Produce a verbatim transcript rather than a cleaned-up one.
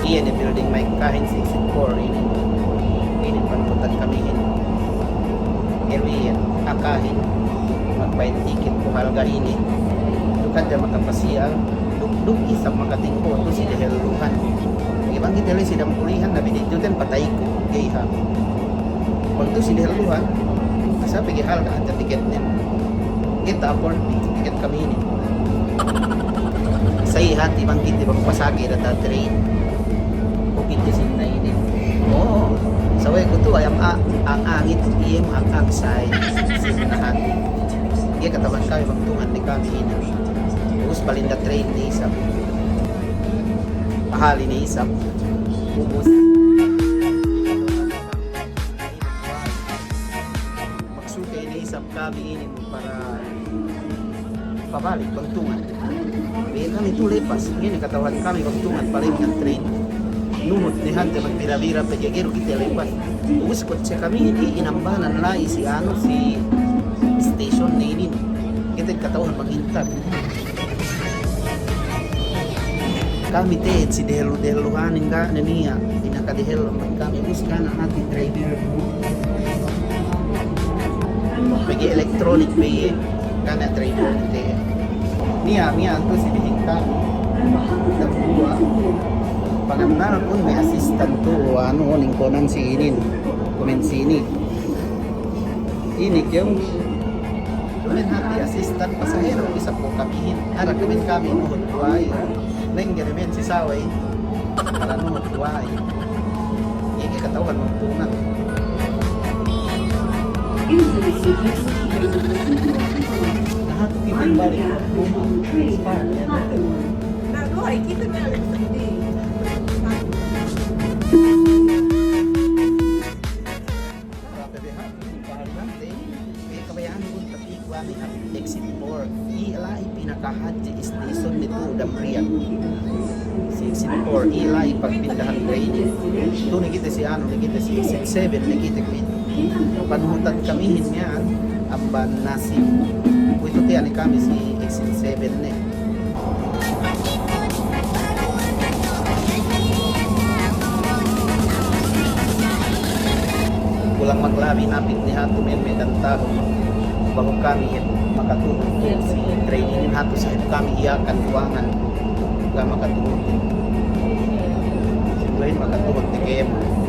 Iye ne building ma'ekkahin si Exit four inin. Inin panuhutan kamihin. Iye akahin magbayad ticket ku halga' inin. Duk hadja makapasiyal, duk, duk isab makatingko' tu si dehelluhan. Iye bang kite la'i si dampulihan, na bididjuten patayku, ga'i hāp. Bang tu si dehelluhan, asal pegge' halga' hadja tiketnen. Ga'i ta-afford tiket kami inin. Sa'i hāti bang kite bang pasage data train. O kite sinna inin. O, sawe'ku tu ayam a-, ang-ang itu iyem ang-ang sa'i. Sinna hāti. Ga'i kata'uhan kami bang tungan ne kami inin. Ubus palinda train ne isab. Pahali ne isab. Ubus. Maksudte inin isab kami inin para pabalik bang tungan. Pegge' kami tu lepas, inin kata'uhan kami bang tungan palengngan train. Nuhut ne hadja magbira-bira pegge' ga'i du kite lepas. Ubus kotse kami inin inambanan la'i si anu si station ne inin. Kite kata'uhan bang intan. Kami te'ed si dehellu-dehelluhanin ga' ne niya', pinakadehellu amban kami, ubus ga' ne hāti driver. Pegge' electronic pe iye, ga' ne driver te'ed. Niya', niya' tu si bihin kami. Dambuwa'. Pangannalkun me' assistant tu, anu, lingkonan si inin. Kumen si inin. Inin kew. Kumen hāti assistant pasahero isab ko' kamihin. Ara kumen kami nuhut duwa'i. Nengge ne men si sawey. Ara nuhut duwa'i. Iye ke kata'uhan magtungan. Na hāti kite balik. Na duwa'i kite balik. Kabaya'anun, tapi kuwe' ne hap Exit four. Iye la'i pinakahadje station ne tu'u Damriag. Si Exit four, iye la'i pagpindahan train. Tu'u ne kite si anu, ne kite si Exit seven, ne kite kuwe'. Panuhutan kamihin miya'an amban Nasib. Kuwe'itu tiya' ne kami si Exit seven ne. Kulang maglabi napit ne hatu men me' dantahun. Bahu kami hep makatuhut si train inin hatu si hep kami Yakan Buangan. Ga' makatuhut. Si train makatuhut ne kēmon.